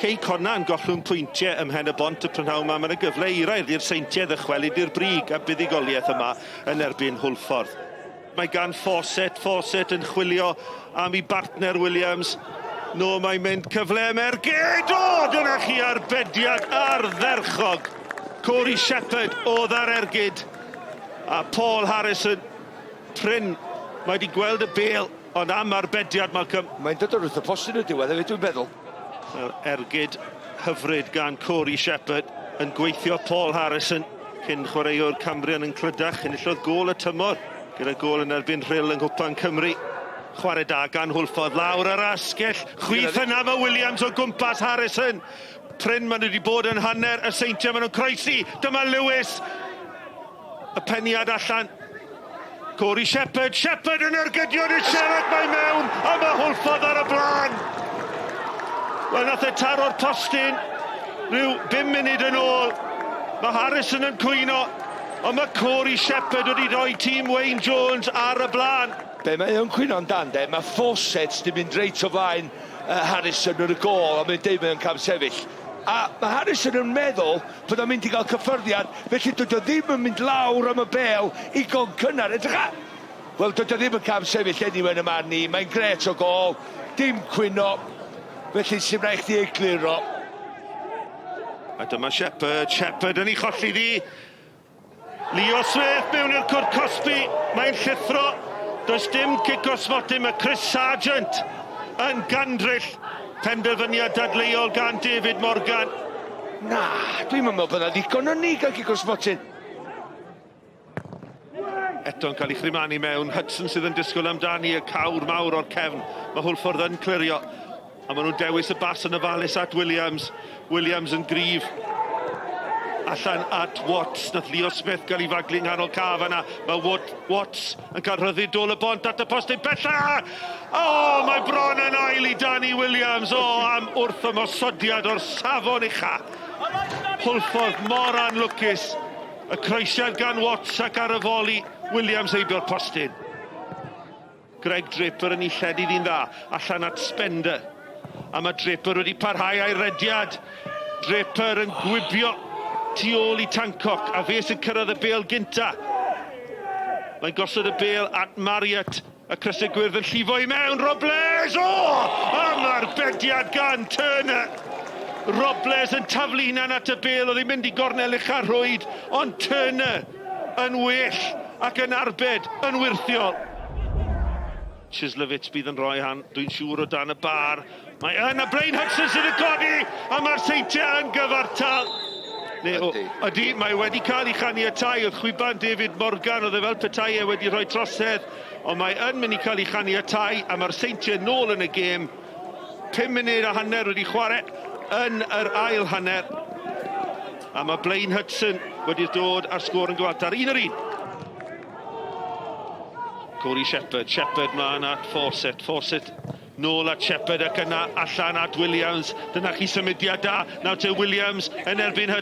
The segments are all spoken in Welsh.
Cei Connah yn gollwng pwyntiau ym Mhen y Bont y prynhawn 'ma. Mae 'na gyfle euraidd i'r Seintiau ddychwelyd i'r brig a buddugoliaeth yma yn erbyn Hwlffordd. Mae gan Fawcett, Fawcett yn chwilio am ei bartner Williams. No, mae'n mynd cyfle am ergyd! O, dyna chi arbediad ardderchog! Corey Shepherd oedd ar ergyd. A Paul Harrison, prin, mae wedi gweld y bêl, ond am arbediad, Malcolm. Mae'n dod o'r wrth y postyn y diwedd hefyd, dwi'n meddwl. Wel, ergyd hyfryd gan Corey Shepherd yn gweithio Paul Harrison, cyn chwaraewr Cambrian yn Clydach, enillodd gôl y tymor gyda gôl yn erbyn Rhyl yng Nghwpan Cymru. Chwarae da gan Hwlffordd lawr yr asgell, chwith yna mae Williams o gwmpas Harrison. Prin maen nhw wedi bod yn hanner y Seintiau, maen nhw'n croesi, dyma Lewis, y peniad allan. Corey Shepherd, Shepherd yn ergydio i'r siarad mae mewn, a mae Hwlffordd ar y blaen. Wel, nath e taro'r postyn rhyw 5 munud yn ôl. Mae Harrison yn cwyno, ond mae Corey Shepherd wedi rhoi tîm Wayne Jones ar y blaen. Be mae o'n cwyno amdan de, mae Fawcett di mynd reit o flaen uh, Harrison yn y gôl, a mae'n deud mae o'n camsefyll. A mae Harrison yn meddwl bod o'n mynd i gael cyffyrddiad, felly dydy o ddim yn mynd lawr am y bêl i gon cynnar. Edrych a! Wel, dydy o ddim yn cam sefyll anyway yn y marn i. Mae'n grêt o gôl, dim cwyno, felly sy'n rhaid chdi egluro. A dyma Shepherd, Shepherd yn ei cholli ddi. Leo Smith mewn i'r cwrt cosbi, mae'n llithro, does dim cic o smotyn, mae Chris Sargent yn gandryll. Penderfyniad dadleuol gan David Morgan. Na, dwi'm yn meddwl bod 'na ddigon o ni gael cic o'r smotyn. Eto'n cael ei chrimanu mewn, Hudson sydd yn disgwyl amdani, y cawr mawr o'r cefn. Mae Hwlffordd yn clirio. A maen nhw'n dewis y bas yn ofalus at Williams. Williams yn gryf. Allan at Watts. Nath Leo Smith gael ei faglu yng nghanol caf yna. Mae Watt, Watts yn cael rhyddid dôl y bont at y postyn bella. O, oh, mae bron yn ail i Danny Williams. O, oh, am wrth ymosodiad o'r safon ucha. Hwlffordd mor anlwcus. Y croesiad gan Watts ac ar y foli, Williams heibio'r postyn. Greg Draper yn ei lledu ddi'n dda, allan at Spender. A mae Draper wedi parhau a'i rediad. Draper yn gwibio tu ôl i Tancock, a fe sy'n cyrraedd y bêl gynta. Mae'n gosod y bêl at Marriott, y crysau gwyrdd yn llifo i mewn, Robles! O! Am arbediad gan Turner! Robles yn taflu hunan at y bêl, oedd hi'n mynd i gornel ucha'r rhwyd, ond Turner yn well ac yn arbed yn wyrthiol. Chislovich bydd yn rhoi han, dwi'n siŵr o dan y bar. Mae yn a Blaine Hudson sydd yn codi a mae'r Seintiau yn gyfartal. Neu, ydy. ydy, mae wedi cael ei chaniatau. Oedd chwiban David Morgan, oedd e fel petai e wedi rhoi trosedd, ond mae yn mynd i cael ei chaniatau a mae'r Seintiau nôl yn y gêm. 5 munud a hanner wedi chwarae yn yr ail hanner. A mae Blaine Hudson wedi dod ar sgôr yn gyfartal, un yr un. Corey Shepherd, Shepherd mlaen at Fawcett, Fawcett nôl at Shepherd ac yna allan at Williams. Dyna chi symudiad da. Nawr te Williams yn erbyn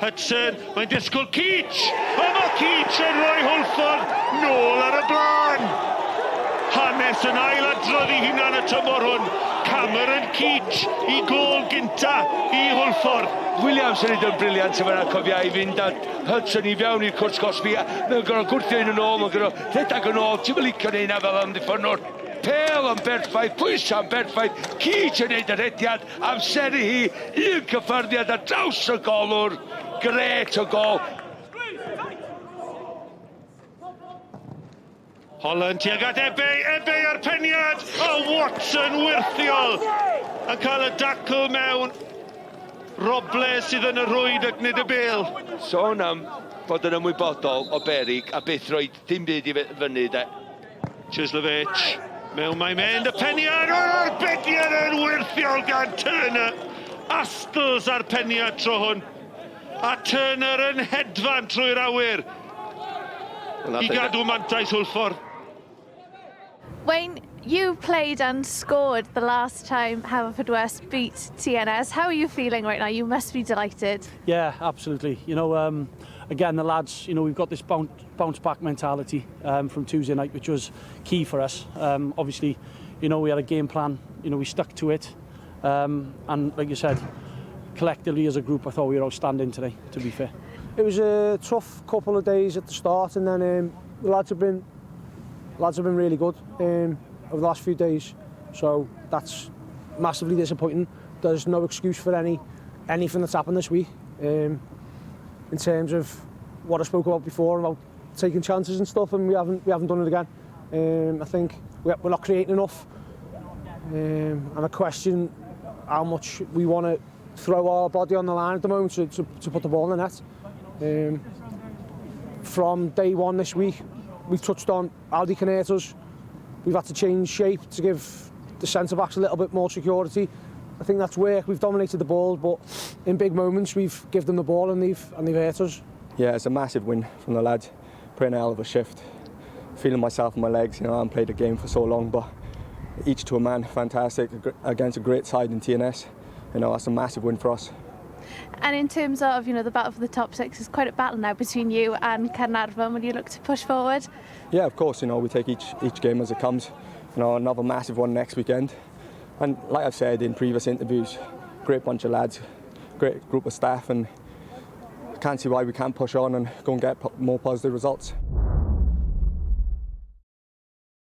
Hudson, mae'n disgwyl Keach! A mae Keach yn rhoi Hwlffordd nôl ar y blaen! Hanes yn ail adrodd ei hunan y tymor hwn. Cameron Keach i gôl gynta i Hwlffordd. Williams yn neud yn brilliant yn fan'na cofia i fynd â Hudson i fewn i'r cwrt cosbi a mae'n gor'o' gwthio un yn ôl mae'n gor'o' rhedeg yn ôl ti'm yn licio neud 'na fel amddiffynnwr. Pêl yn berffaith, pwysa'n berffaith, Keach yn neud y rhediad Amseru hi, un cyffyrddiad ar draws y golwr, grêt o gôl. Holland tuag at Ebey, Ebey a'r peniad, a Watson wyrthiol yn cael y dacl mewn. Robles sydd yn y rhwyd ac nid y bêl. Sôn am fod yn ymwybodol o berig a byth rhoi dim byd i fyny de. Chislovich, mewn mae'n mynd, y peniad, o'r arbediad yn wyrthiol gan Turner. Astles a'r peniad tro hwn. A Turner yn hedfan trwy'r awyr i gadw mantais Hwlffordd. Wayne, you played and scored the last time Haverfordwest beat TNS. How are you feeling right now? You must be delighted. Yeah, absolutely. You know, um, again, the lads, you know, we've got this bounce, bounce back mentality um, from Tuesday night, which was key for us. Um, obviously, you know, we had a game plan, you know, we stuck to it. Um, and like you said, Collectively as a group, I thought we were outstanding today, to be fair. It was a tough couple of days at the start, and then the lads have been really good over the last few days. So that's massively disappointing. There's no excuse for anything that's happened this week. In terms of what I spoke about before about taking chances and stuff, and we haven't done it again. I think we're not creating enough, and I question how much we want to throw our body on the line at the moment to put the ball in the net. From day one this week, we've touched on how they can hurt us. We've had to change shape to give the centre-backs a little bit more security. I think that's worked. We've dominated the ball, but in big moments we've given them the ball and they've hurt us. Yeah, it's a massive win from the lads. Putting a hell of a shift. Feeling myself in my legs, you know, I haven't played a game for so long, but each to a man, fantastic, against a great side in TNS. You know, that's a massive win for us. And in terms of, you know, the battle for the top six, is quite a battle now between you and Caernarfon. Will you look to push forward? Yeah, of course, you know, we take each game as it comes. You know, another massive one next weekend. And like I've said in previous interviews, great bunch of lads, great group of staff, and I can't see why we can't push on and go and get more positive results.